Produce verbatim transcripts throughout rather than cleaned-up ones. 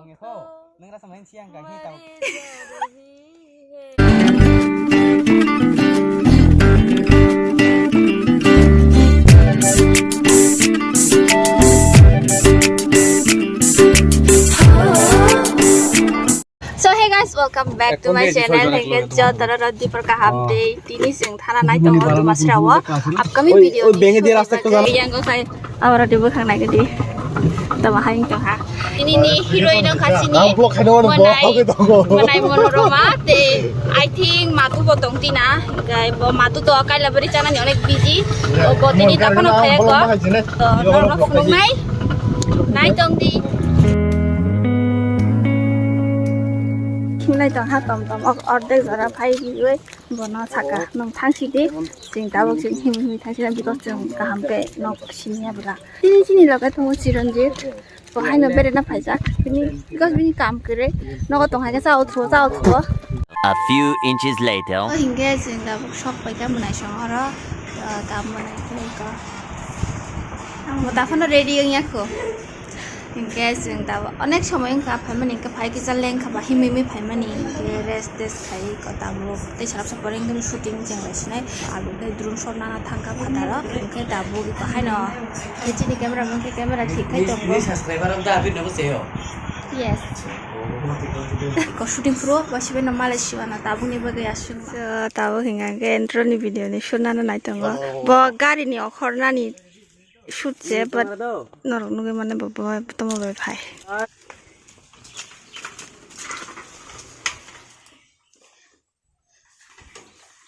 Ho, nang rasa main siang ka hi tau. So hey guys, welcome back to my channel. Hingke jotoro rodi por kaham de. Tini sing thana nai tongo Dumasra o. Upcoming video ni shooting bagwi. Yang go sai. Aboro di bukhang nai gidi. Tama hai tong ha. Ini ni heroine no khasi ni. Manai, manai Monoroma te, I think matu bo tong tina. Gai bo matu to kaila bari chana ni onek busy. O bo tini ta phano phaya ko. To no no phunuk nai. Nai tong di. Nai tong ha tom tom. Ordek jora phai giwe. Bono saka, nwng thangsi di, chwng tabuk chwng himwi himwi thangsi na, because chwng kaham khe nok siniya bwla. Chini, chini loge tongo Chiranjit, bo haino berena phaijak, bini, because bini kam kwrwi, nogo tong hai khe cha o thuo, cha o thuo. A few inches later. O hinkhe chwng tabuk sok paikha mwnai song oro, ah, ta mwnai khe eko. Ang bo ta phano ready wngya kho. Hinkhe chwng tabuk onek somoi wngkha phaimani, hinkhe phai kisa lengkha ba himwi himwi phaimani, hinkhe rest test khai ko tabuk tei salsa poreng khe shooting cheng lai sinai, abo khe drone shot nana thangkha phataro, hinkhe tabuk iko haino chini camera man khe camera thik khai tongo. Subscriber am da abhi nabo seyo. Yes. Iko shooting pro ba sibe no Malaysia na tabukni bagwi aswk. So, tabuk hinkhe intro ni video ni shoot nana nai tongo. Bo gari ni okhor nani shoot se, but norok nugwi mane bo, bo tomo bai phai.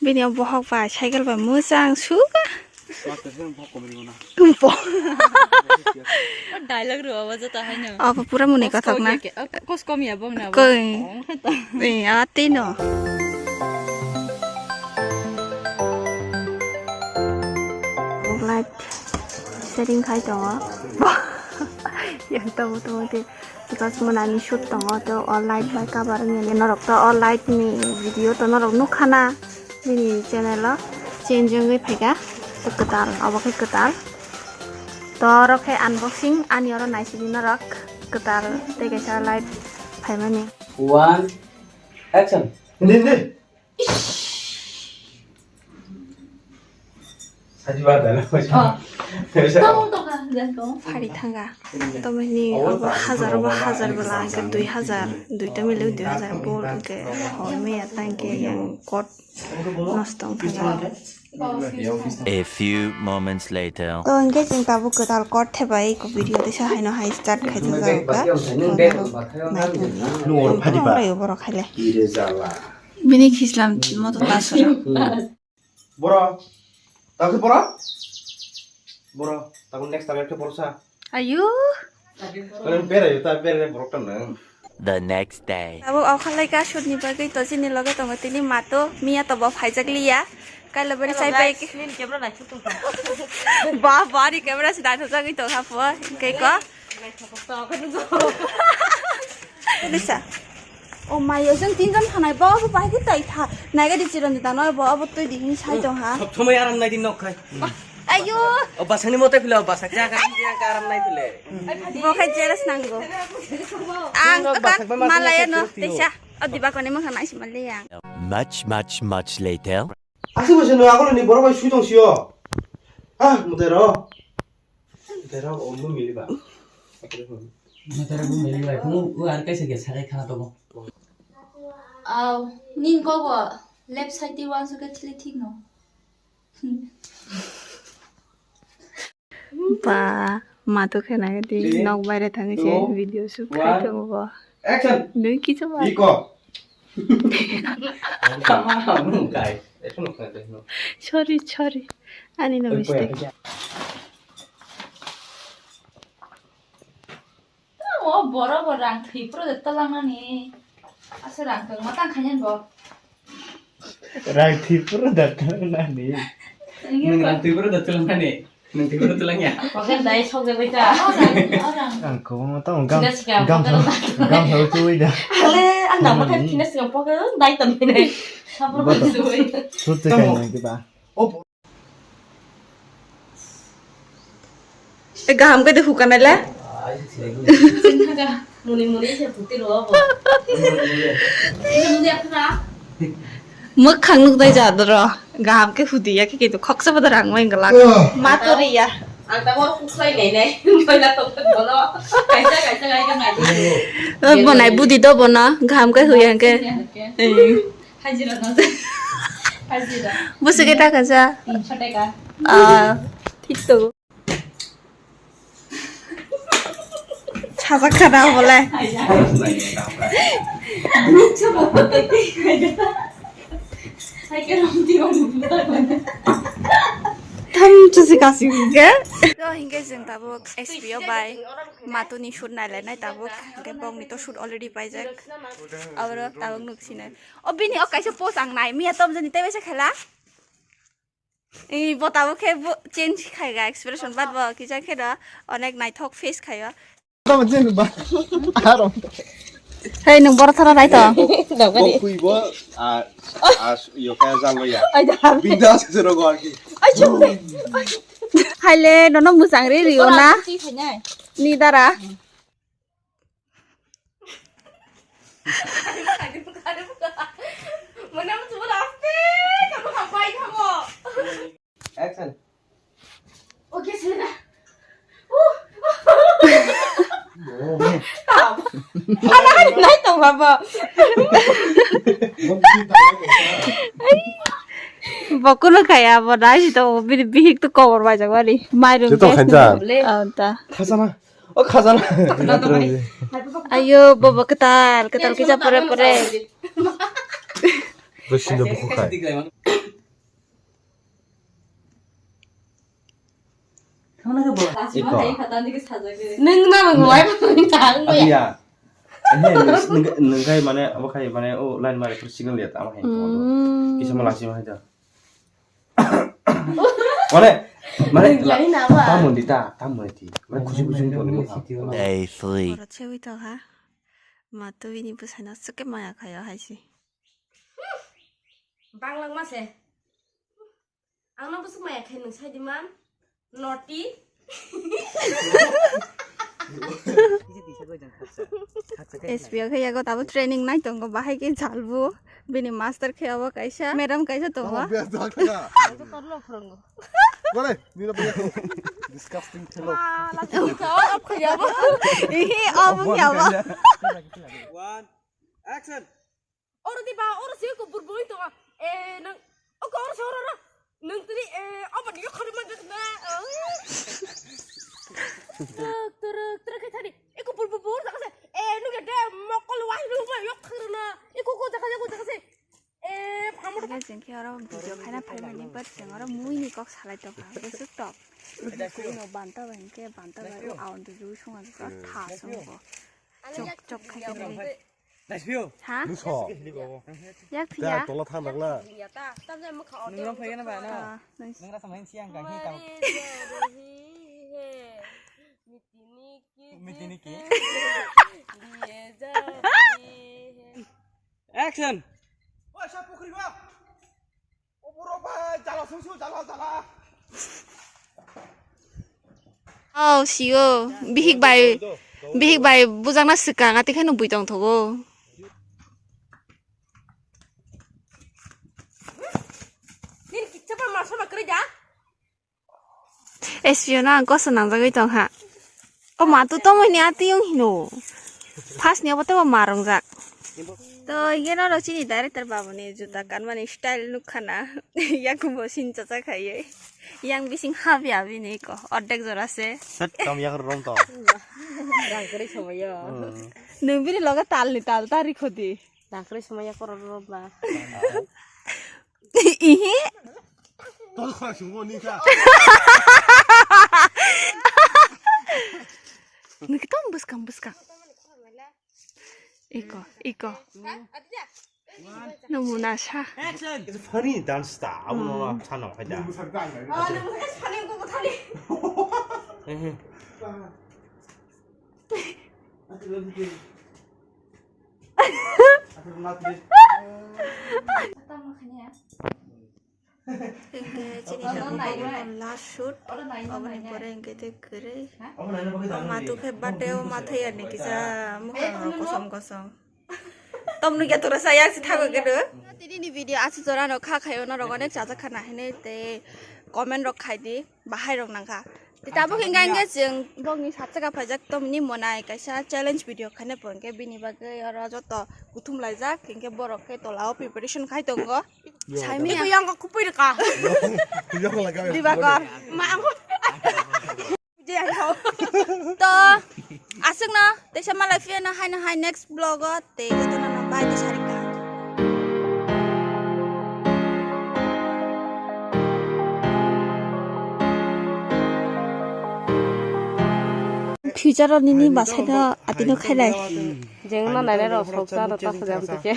Bini o bohok bai cycle bai mwchang suka. Bo. Dialogue rw abo jota haino. Abo pura muni kothok na. Kos kom ya bong na. Koi. Eh, ati no. Light setting khai tongo. Yang tongo tongo te. Because mwnani shoot tongo, to o light bai cover wngya norok to o light ni video to norok nukha na bini channel o change wngwi phaikha, to kwtal, obo khe kwtal. To oro khe unboxing ani oro naisidi norok kwtal tei kaisa light phaimani. One, action. Hindi, hindi. Phari thanga. Tomoni obo hajar, obo hajar bwla hwnkhe dui hajar, dui tomile dui hajar bol hwnkhe hoi maya tangkhe yang kot nosto wng thanga. A few moments later. To hwnkhe chwng tabuk kwtal kot thebai eko video teisa haino hai start khai thajak kha. Nung oro phadi ba. Borok haile. Bini khislam moto ta sora. Boro, ta khe boro? Boro, ta next time khe boro sa. Ayu. Kalen berai ta berai borok ta nang. The next day. Abo awkhalai ka shoot ni bagwi to chini loge tongo tini mato miya to bo phaijak liya. Kaila bari chai pai. Ba ba ni camera se dai thajagwi to kha po. Kei ko. Lisa. O mai, o jeng tinjon thanai, bo, bo bai khe tai tha. Naiga di chiron di tano, bo, bo twi di hin sai tong ha. Sob somoi aram nai di nok khai. Ayo. O basani mote phila, o basak ja ka, aram nai phile. Bo khai jealous nango. Ang kan malaya no, teisa. O diba kone mo khanai si malaya. Much, much, much later. Aswk bwswk no agulini borok bai sui tong sio. Ah, mutero. Mutero o mumili ba. Mutero mumili ba. Kumu u ar kaisa ge sagai khana tobo. Aw, nin kobo left side ti wansuk khe thili thik no. Ba, mato khe nai di nok baire thangwi se video shoot khai tongo bo. Action. Nui kichu ba. Iko. Kama hamu kai. Eto no kai no. Sorry, sorry. Ani no mistake. O boro bo rang thwi pro de talang nani. Asa rang tong matang khanyan bo. Rang thwi pro de talang nani. Nung rang thwi pro de talang nani. Nung thwi pro talang ya. Pocket dai sok de bai ta. Ang ko mo tong gam gam gam sa tu ida. Ale ang na pocket thina sing pocket dai tam ne. Sapro ko tu. Sut te kai nang ba. E gaham khe de hukanai le. Muni muni se puti ro bo. Muni muni akhna. Mwkhang nuk dai ja doro. Gaham khe hudi ya khe kitu khoksa pada rang mai galak. Matori ya. Ang ta bor kuklai nai nai. Boila tok tok bono. Kaisa kaisa gai ka nai. Bonai budi do bono. Gaham khe huya khe. Hajira na. Hajira. Busu khe ta kaisa. Tinsho taka. Ah, thik to. Sajak khana bole. Tam chusi kasi ke. To hinge jeng tabuk S P O bai matuni shoot nai lai nai tabuk. Hinge bong ni to shoot already paijak. Abro tabuk nuk sine. O bini o kaisa post ang nai miya tom jani tei bai sa khela. Ei, bo tabuk khe bo change khai ga expression, but bo kisa khe do onek naithok face khai o. Tamo jen ba. Aro. Hei, nwng boro thara nai to. Bo kui bo, a, a, yo kaya jalo ya. Ai da. Binda se rogo ar ki. Ai chum. Haile nono musang ri rio na. Ni dara. Action. Okay, sila. Nai tong babo. Bokuno kaya bo nai to bini bihik to kobor bai jagwari. Mairum. Jeto khainja. Anta. Khasana. O khajana. Ayo, bobo ketal, ketal kisa pore pore. Bwsino bukhuk khai. Iko. Nung na nung wai nung tang ya. Adia. Nung kai mane abo khai mane o line mare signal ya tamo hai. Kisa malasi ma hai da. Mane, mane, nung jani na ba? Tamon di ta, tamon di. Mane khusi khusi wng tongni mwkhang. Day three. Borok se ui tong ha. Ma tubini bwsano swkhe maya khaio hai se. Banglang ma se. Ang no bwswk maya khai nung sai di man. Noti. S P O khe yago tabo training nai tongo, bahai khe jalbo. Bini master khe abo kaisa, madam kaisa tongo. Abo best doctor ka. Ang to torlo phwrwngo. Bole, nina bole. Disgusting fellow. Ah, la ka, oh, abo khe abo. Ihi, abo khe abo. One, action. Oro di ba, oro se kubur bui tongo. Eh, nang, oko oro se oro oro. Nang tini, eh, obo ni khori man na. Truk, truk, truk khe thani. Eko bul bul bul jaga se. Eh, nung de mokol wai nung ma yok khori na. Eko ko jaga, eko jaga se. Eh, phamor. Jeng khe oro video khaina phaimani, but jeng oro mui ni kok salai tong kha. Bwswk tok. Bwswk no banta bai khe banta bai o aon tu ju sunga ju tha sungo. Chok chok khai khe. Naisio. Ha? Nuso. Yak phiya. Tola thang dakla. Nung rong phai gana ba na. Ah, nice. Nung rasa main siang ka hi tau. Mitini ki. Mitini ki. Action. Oi, sa pukri ba. Oh, sio. Bihik bai, bihik bai bujakna swkang, ati khe nw bui tongthogo. Nini kichapa masama kre ja. S P O no ang kosa nangjagwi tongkha. O ma tu tongmani atiyong hino. First ni obo tebo ma rongjak. To, hinkhe norok chini director babuni juta kanmani style nukha na. Yakubo sin chacha khaiwi. Yang bising habya bini ko. Ordek jora se. Set, tam yak rom to. Rang kwrwi somoyo. Hmm. Nwng bini loge talni tal ta rikhodi. Rang kwrwi somoyo korok rom ba. Ihi. Tol khorang sungbo ni kha. Nwng tong bwskang bwskang. Iko, iko. Nwng muna sa. It's a funny dance style. Abo no sana hai da. Hehe. Hingke chini tabuk last shoot, oboni pore hingke tei kwrwi. O matu khe birthday o ma thai ani kisa mukhang kosom kosom. Tom nugya tora saya si thago kedo. Tini ni video asi jora no kha khayo no rok onek chajak khana hinui tei comment rok khai di, bahai rok nangkha. Tei tabuk hingka hingke chwng bokni satsaka phaijak tomni monai kaisa challenge video khaina pore hingke bini bagwi oro joto kuthum laijak hingke borok khe tola o preparation khai tongo. Saimi yang kok kupui rwkha. Dibakor. Ma ang. To aswkno teisa malai phiyano haino hai next vlog o tei jotono no bye di sarika. Future o nini basaino atino khailai. Jeng no nainai rok sok cha rok ta sajam tike.